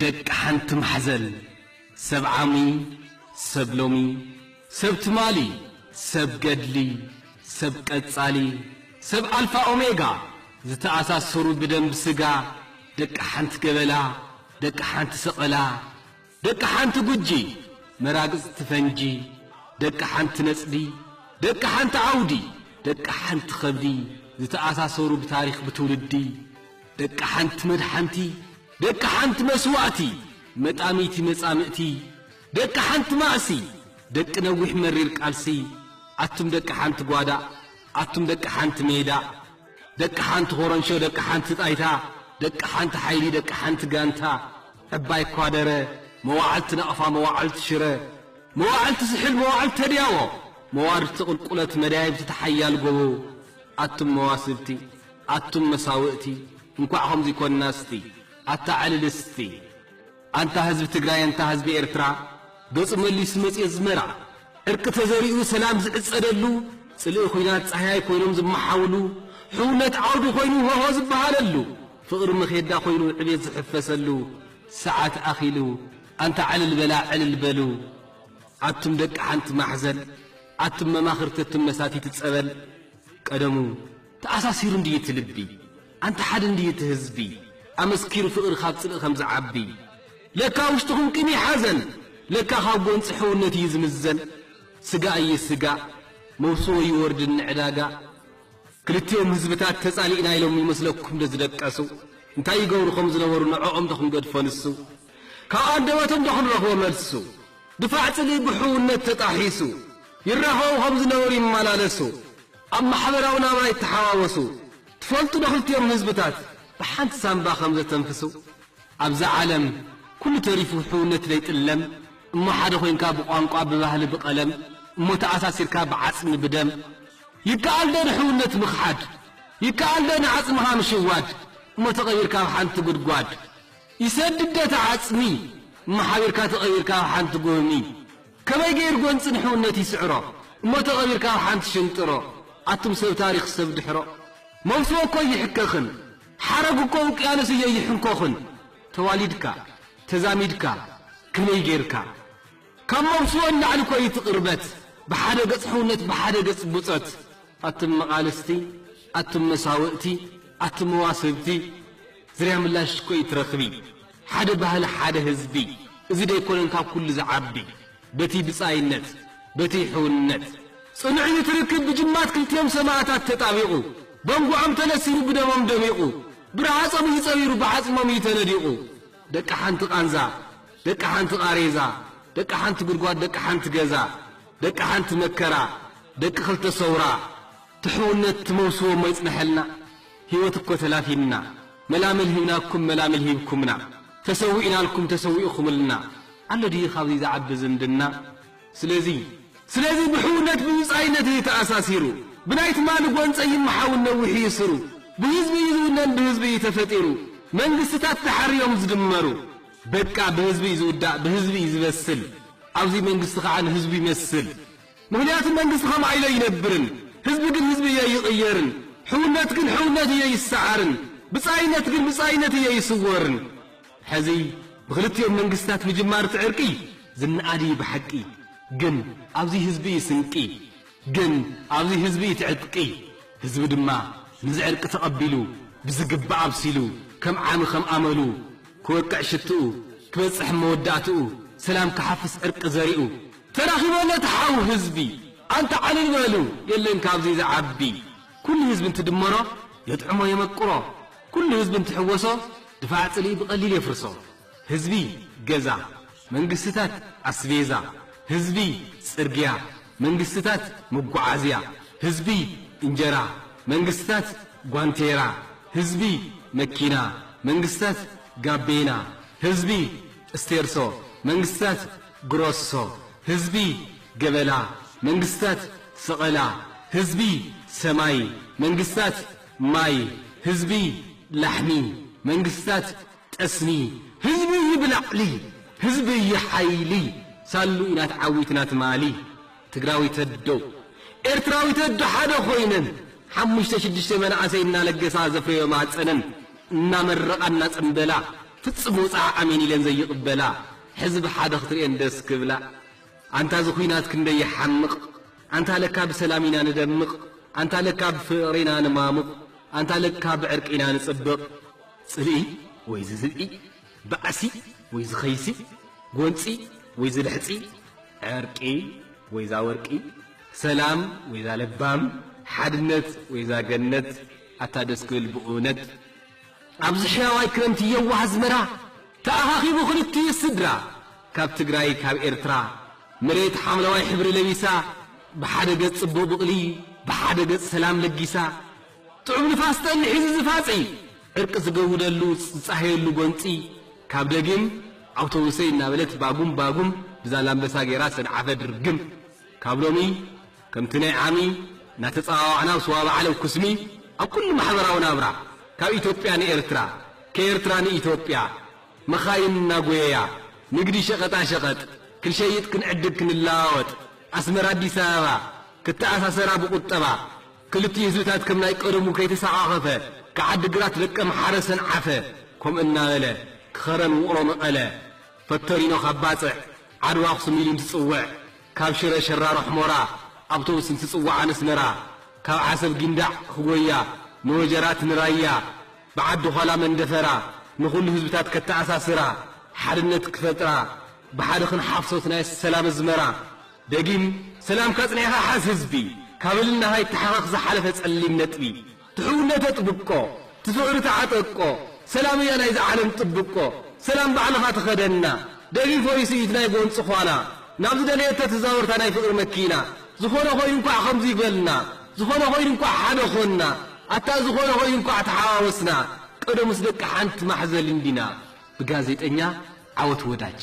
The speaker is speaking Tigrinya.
ደቂ ሓንቲ ማሕዘል፣ ሰብ ዓሚ፣ ሰብ ሎሚ፣ ሰብ ትማሊ፣ ሰብ ገድሊ፣ ሰብ ቀጻሊ፣ ሰብ ኣልፋ ኦሜጋ፣ ዝተኣሳሰሩ ብደም ብስጋ፣ ደቂ ሓንቲ ገበላ፣ ደቂ ሓንቲ ሰቐላ፣ ደቂ ሓንቲ ጉጂ፣ መራግጽቲ ፈንጂ፣ ደቂ ሓንቲ ነጽዲ፣ ደቂ ሓንቲ ዓውዲ፣ ደቂ ሓንቲ ኸብዲ፣ ዝተኣሳሰሩ ብታሪኽ ብትውልዲ፣ ደቂ ሓንቲ መድሓንቲ፣ ደቂ ሓንቲ መስዋእቲ፣ መጣሚቲ መጻምእቲ፣ ደቂ ሓንቲ ማእሲ፣ ደቂ ነዊሕ መሪር ቃልሲ፣ ኣቱም ደቂ ሓንቲ ጓዳ፣ ኣቱም ደቂ ሓንቲ ሜዳ፣ ደቂ ሓንቲ ኮረንሾ፣ ደቂ ሓንቲ ጣይታ፣ ደቂ ሓንቲ ሓይሊ፣ ደቂ ሓንቲ ጋንታ፣ ዕባይ ኳደረ፣ መዋዕልቲ ናቕፋ፣ መዋዕልቲ ሽረ፣ መዋዕልቲ ስሕል፣ መዋዕልቲ ተድያቦ፣ መዋርድቲ ቁልቁለት፣ መዳይብቲ ተሓያል ጎቦ፣ ኣቱም መዋስብቲ፣ ኣቱም መሳውእቲ፣ እንኳዕ ከምዚ ኮንና እስቲ፣ ኣታ ዕልል እስቲ። ኣንታ ህዝቢ ትግራይ፣ ኣንታ ህዝቢ ኤርትራ፣ ገጹ መሊሱ መጽዮ ዝመራ፣ ዕርቂ ተዘሪኡ ሰላም ዝዕጸደሉ፣ ጽልኢ ኹናት ጻህያይ ኮይኖም ዝመሓውሉ፣ ሕውነት ዓውዲ ኮይኑ ሆሆ ዝበሃለሉ፣ ፍቕሪ መኼዳ ኮይኑ ዕቤት ዝሕፈሰሉ ሰዓት ኣኺሉ፣ ኣንታ ዕልል በላ፣ ዕልል በሉ። ኣቱም ደቂ ሓንቲ ማሕዘን፣ ኣቱም መማኽርቲ፣ ኣቱም መሳቲቲ ጸበል፣ ቀደሙ ተኣሳሲሩ እንድዩ እቲ ልቢ፣ ኣንታ ሓደ እንድዩ እቲ ህዝቢ፣ ኣመስኪሩ ፍቕሪ ካብ ጽልኢ ከም ዝዓቢ። ለካ ውሽጥኹም ቂም እዩ ሓዘን፣ ለካ ካብ ጎንጺ ሕውነት እዩ ዝምዘን። ስጋ እየ ስጋ፣ መውስቦ ይወርድ ንዕዳጋ። ክልቲኦም ህዝብታት ተጻሊእና ኢሎም ይመስለኩም ዶ ዝደቀሱ? እንታይ ይገብሩ ከም ዝነበሩ ንዕኦም ዶ ክንገድፎ ንሱ? ካብ ኣንደበቶም ዶ ክንረኽቦ መልሱ? ድፋዕ ጽልኢ ብሕውነት ተጣሒሱ፣ ይራኸቡ ከም ዝነበሩ ይመላለሱ። ኣብ ማሕበራዊ ናብራ ይተሓዋወሱ። ትፈልጡ ዶ ክልቲኦም ህዝብታት ብሓንቲ ሳንባ ከም ዘተንፍሱ? ኣብዛ ዓለም ኩሉ ተሪፉ ሕውነት ደይጥለም እሞ ሓደ ኮይንካ ብቋንቋ ብባህሊ ብቐለም እሞ ተኣሳሲርካ ብዓጽሚ ብደም ይከኣል ዶ ንሕውነት ምኽሓድ? ይከኣል ዶ ንዓጽምኻ ምሽዋድ? እሞ ተቐቢርካ ኣብ ሓንቲ ጉድጓድ ይሰድድ ዶ እቲ ዓጽሚ? እሞ ሓቢርካ ተቐቢርካ ኣብ ሓንቲ ጉህሚ ከመይ ገይሩ ጎንጺ ንሕውነት ይስዕሮ? እሞ ተቐቢርካ ኣብ ሓንቲ ሽንጥሮ ኣቱም ሰብ ታሪኽ ሰብ ድሕሮ። መውስቦ እኮ ኣይሕከኽን፣ ሓረግ እኮ ውቅያኖስ እዮ ይሕንኮኽን። ተዋሊድካ፣ ተዛሚድካ፣ ከመይ ጌርካ? ካብ መውስቦ ንላዕሊ እኮ እዩ እቲ ቅርበት፣ ብሓደ ገጽ ሕውነት፣ ብሓደ ገጽ ብጾት። ኣቱም መቓልስቲ፣ ኣቱም መሳውእቲ፣ ኣቱም መዋስብቲ፣ ዝርያ ምላሽ እኮ እዩ ትረኽቢ። ሓደ ባህሊ፣ ሓደ ህዝቢ፣ እዚ ደይኮነን ካብ ኩሉ ዝዓቢ? በቲ ብጻይነት፣ በቲ ሕውነት። ጽኑዕ እዩ እቲ ርክብ ብጅማት ክልቲኦም ሰማእታት ተጣቢቑ፣ በንጉዖም ተነሲሩ ብደሞም ደሚቑ፣ ብረሃጾም እዩ ጸዊሩ ብዓጽሞም እዩ ተነዲቑ። ደቂ ሓንቲ ቃንዛ፣ ደቂ ሓንቲ ቃሬዛ፣ ደቂ ሓንቲ ጉድጓድ፣ ደቂ ሓንቲ ገዛ፣ ደቂ ሓንቲ መከራ፣ ደቂ ክልተ ሰውራ፣ ትሕውነት ትመውስዎ እሞ ይጽንሐልና። ህይወት እኮ ተላፊንና፣ መላምል ሂብናኩም፣ መላምል ሂብኩምና፣ ተሰዊእናልኩም፣ ተሰዊእኹምልና። ኣሎ ድዩ ካብዚ ዝዓቢ ዝምድና? ስለዚ፣ ስለዚ ብሕውነት ብብጻይነት እዩ ተኣሳሲሩ። ብናይ ትማሊ ጎንጸ ይመሓውን ነዊሕ እዩ ስሩ። ብህዝቢ እዩ ዝውነን፣ ብህዝቢ እዩ ተፈጢሩ። መንግስትታት ደሓር እዮም ዝድመሩ። በቃ ብህዝቢ እዩ ዝውዳእ፣ ብህዝቢ እዩ ዝበስል። ኣብዚ መንግስቲ ኸዓ ንህዝቢ ይመስል። ምኽንያቱ መንግስቲ ከምኣ ኢሉ ኣይነብርን። ህዝቢ ግን ህዝቢ እዩ ኣይቕየርን። ሕውነት ግን ሕውነት እዩ ኣይሰዓርን። ብጻይነት ግን ብጻይነት እዩ ኣይስወርን። ሕዚ ብኽልቲኦም መንግስታት ምጅማር እቲ ዕርቂ ዝነኣድ እዩ ብሓቂ። ግን ኣብዚ ህዝቢ እዩ ስንቂ። ግን ኣብዚ ህዝቢ እዩ እቲ ዕጥቂ። ህዝቢ ድማ ነዚ ዕርቂ ተቐቢሉ ብዝግባእ ኣብሲሉ ከም ዓሚ ከም ኣመሉ ክወቅዕ ሽትኡ ክበጽሕ መወዳእትኡ ሰላም ክሓፍስ ዕርቂ ዘሪኡ ተራኺቦ ነቲ ሓው ህዝቢ። ኣንታ ዕልል በሉ የለን ካብዚ ዝዓቢ። ኩሉ ህዝቢ እንትድመሮ የጥዕሞ የመቅሮ። ኩሉ ህዝቢ እንትሕወሶ ድፋዕ ጽልኢ ብቐሊል የፍርሶ። ህዝቢ ገዛ፣ መንግስትታት ኣስቤዛ፣ ህዝቢ ጽርግያ፣ መንግስትታት መጓዓዝያ፣ ህዝቢ እንጀራ፣ መንግስትታት ጓንቴራ፣ ህዝቢ መኪና፣ መንግስትታት ጋቤና፣ ህዝቢ እስቴርሶ፣ መንግስትታት ግሮሶ፣ ህዝቢ ገበላ፣ መንግስትታት ሰቐላ፣ ህዝቢ ሰማይ፣ መንግስትታት ማይ፣ ህዝቢ ላሕሚ፣ መንግስትታት ጠስሚ። ህዝቢ እዩ ብላዕሊ፣ ህዝቢ እዩ ሓይሊ። ሳሉ ኢና ተዓዊትና ትማሊ። ትግራዊት ኣዶ፣ ኤርትራዊት ኣዶ ሓደ ኮይነን፣ ሓሙሽተ ሽዱሽተ መናእሰይ እናለገሳ ዘፍረዮ ማፀነን እናመረቓ እናፀምበላ፣ ፍጽም ወጻዓ ኣሜን ኢለን ዘይቕበላ፣ ሕዝቢ ሓደ ክትርእየን ደስ ክብላ። ኣንታ እዚ ኹናት ክንደይ ይሓምቕ፣ ኣንታ ለካ ብሰላም ኢና ንደምቕ፣ ኣንታ ለካ ብፍቕሪ ኢና ንማሙቕ፣ ኣንታ ለካ ብዕርቂ ኢና ንጽብቕ። ጽልኢ ወይ ዝዝብኢ፣ ባእሲ ወይ ዝኸይሲ፣ ጎንጺ ወይ ዝልሕጺ፣ ዕርቂ ወይ ዛወርቂ፣ ሰላም ወይ ዛለባም፣ ሓድነት ወይ ዛገነት፣ ኣታ ደስ ክብል ብእውነት። ኣብዚ ሕያዋይ ክረምቲ የዋህ ኣዝመራ፣ ተኣኻኺቡ ክልቲኡ ስድራ፣ ካብ ትግራይ ካብ ኤርትራ፣ መሬት ሓምለዋይ ሕብሪ ለቢሳ፣ ብሓደ ገጽ ጽቡቕ ብቕሊ፣ ብሓደ ገጽ ሰላም ለጊሳ፣ ጥዑም ንፋስ ጠኒ ሒዙ ዝፋጺ፣ ዕርቂ ዝገውደሉ ዝጻህየሉ ጎንጺ፣ ካብ ደጊም ኣውቶቡሰይ እናበለት ባጉም ባጉም ብዛላምበሳ ገይራ ሰንዓፈ ድርግም። ካብ ሎሚ ከምቲ ናይ ዓሚ እናተጸዋዋዕና ኣብ ስዋ በዓል ኣብ ኩስሚ ኣብ ኩሉ ማሕበራዊ ናብራ ካብ ኢትዮጵያ ንኤርትራ፣ ከኤርትራ ንኢትዮጵያ መኻይን እናጎየያ ንግዲ ሸቐጣ ሸቐጥ ክንሸይጥ ክንዕድግ ክንለዋወጥ ኣስመራ ኣዲስ ኣበባ ክተኣሳሰራ ብቁጠባ ክልቲኡ ህዝብታት ከም ናይ ቀደሙ ከይተሰኻኸፈ ክዓዲ ግራት ደቀምሓረ ሰንዓፈ ከምኡ እናበለ ክኸረን ውቕሮ መቐለ ፈተሪኖ ካብ ባጽዕ ዓድዋ ኣኽሱም ኢሉ እንትጽውዕ ካብ ሽረ ሸራሮ ሕሞራ ኣውቶቡስ እንትጽውዓ ነስመራ ካብ ዓሰብ ጊንዳዕ ክጎያ ንወጀራት ንራያ ብዓዲ ዃላ መንደፈራ ንኹሉ ህዝብታት ከተኣሳስራ ሓድነት ክፈጥራ ብሓደ ክንሓፍሶት ናይ ሰላም ኣዝመራ ደጊም ሰላምካ ጽኒዕኻ ሓዝ ህዝቢ ካብ እልናኻ ይተሓኻኽ ዝሓለፈ ጸሊም ነጥቢ ትሕውነተ ጥብቆ ትፍቕሪ ተዓጠቆ ሰላም እያ ናይዚ ዓለም ጥብቆ ሰላም ባዕልኻ ትኸደና ደጊም ፈሪሱ እዩ እቲ ናይ ጎንፂ ዃላ ናብ ዝደለየቶ ትዛወርታ ናይ ፍቕሪ መኪና ዝኾነ ኮይኑ እንኳዕ ከምዚ ይበልና ዝኾነ ኮይኑ እንኳዕ ሓደ ኾንና ኣታ ዝኾነ ኮይኑ እንኳዕ ተሓዋወስና ቀደሙስ ደቂ ሓንቲ ማሕዘል እንዲና ብጋዜጠኛ ዓወት ወዳጅ